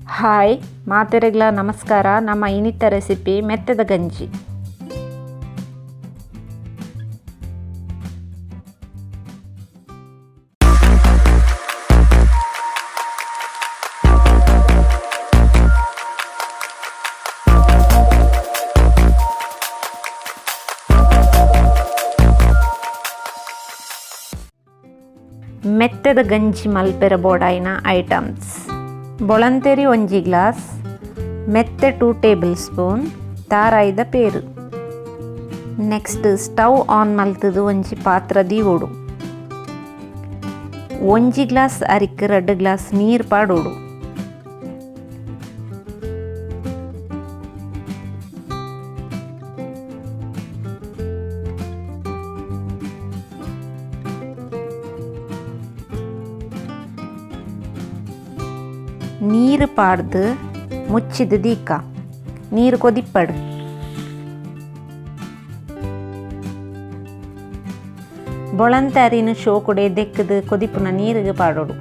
Hi ಮಾತೆರೆಗ್ಲ ನಮಸ್ಕಾರ. ನಮ್ಮ ಇನಿತ ರೆಸಿಪಿ ಮೆತ್ತದ ಗಂಜಿ. ಮೆತ್ತದ ಗಂಜಿ ಮಲ್ಪೆರ ಬೋಡಾಯಿನ ಐಟಮ್ಸ್: ಬೊಳಂತೆರಿ ಒಂಜಿ ಗ್ಲಾಸ್, ಮೆತ್ತೆ 2 ಟೇಬಲ್ ಸ್ಪೂನ್, ತಾರಾಯಿದ ಪೇರು. ನೆಕ್ಸ್ಟ್ ಸ್ಟವ್ ಆನ್ ಮಲ್ತದು ಒಂಜಿ ಪಾತ್ರ ದೀವೊಡು. ಒಂಜಿ ಗ್ಲಾಸ್ ಅರಿಕ್ 2 ಗ್ಲಾಸ್ ನೀರು ಪಾಡೋಡು. ನೀರು ಪಾಡ್ದು ಮುಚ್ಚಿದ ದೀಕ ನೀರು ಕೊದಿಪ್ಪಡು. ಬೊಳಂತೆ ಅರಿನ ಶೋಕುಡೆ ದೆಕ್ಕದು ಕೊದಿಪ್ಪುನ ನೀರಿಗೆ ಪಾಡೋಡು.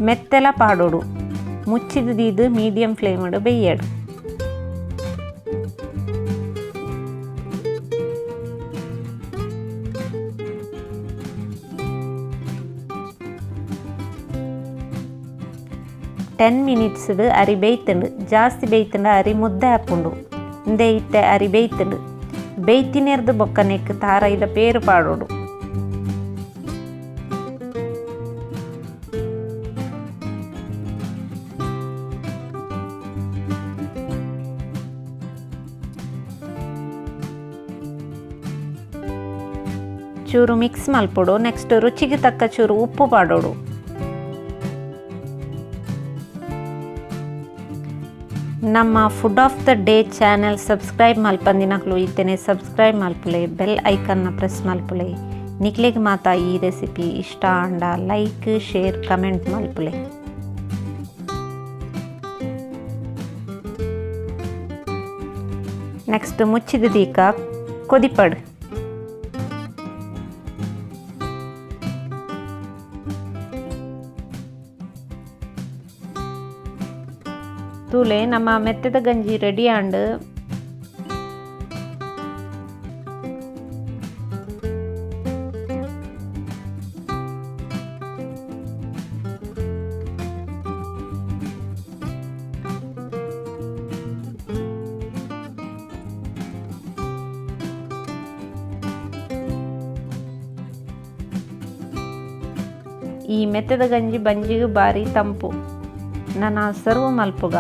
ಮೆತ್ತೆಲ ಪಾಡೋಡು. ಮುಚ್ಚಿದ ದೀದು ಮೀಡಿಯಂ ಫ್ಲೇಮ್ ಬೇಯಡು. 10 ಮಿನಿಟ್ಸ್ ಅರಿ ಬೇಯ್ತುಂಡು. ಜಾಸ್ತಿ ಬೇಯ್ತುಂಡು ಅರಿ ಮುದ್ದೆ ಹಾಪುಂಡು. ಇಂದೆ ಇತ್ತೆ ಅರಿ ಬೇಯ್ತುಂಡು. ಬೇಯ್ತಿನೇರ್ದು ಬೊಕ್ಕನೆಕ್ ತಾರಾಯಿದ ಪೇರು ಪಾಡೋಡು. ಚೂರು ಮಿಕ್ಸ್ ಮಲ್ಪೊಡು. ನೆಕ್ಸ್ಟ್ ರುಚಿಗೆ ತಕ್ಕ ಚೂರು ಉಪ್ಪು ಪಾಡೋಡು. ನಮ್ಮ food of the day channel subscribe ಮಲ್ಪಂದಿನಕ್ಲು ಇತ್ತೇನೆ ಸಬ್ಸ್ಕ್ರೈಬ್ ಮಲ್ಪುಲೆ, ಬೆಲ್ ಐಕನ್ನ ಪ್ರೆಸ್ ಮಲ್ಪುಲೆ. ನಿಕ್ಲೆಗ್ ಮಾತ ಈ ರೆಸಿಪಿ ಇಷ್ಟ ಆಂಡ ಲೈಕ್ ಶೇರ್ ಕಮೆಂಟ್ ಮಲ್ಪುಲೆ. ನೆಕ್ಸ್ಟ್ ಮುಚ್ಚಿದ ದೀಕ ಕೊದಿಪಡು. ತೂಲೆ ನಮ್ಮ ಮೆತ್ತದ ಗಂಜಿ ರೆಡಿ ಆಂಡ್. ಈ ಮೆತ್ತದ ಗಂಜಿ ಬಂಜಿಗೆ ಬಾರಿ ತಂಪು. ನನ್ನ ಸರ್ವ್ ಮಲ್ಪುಗ.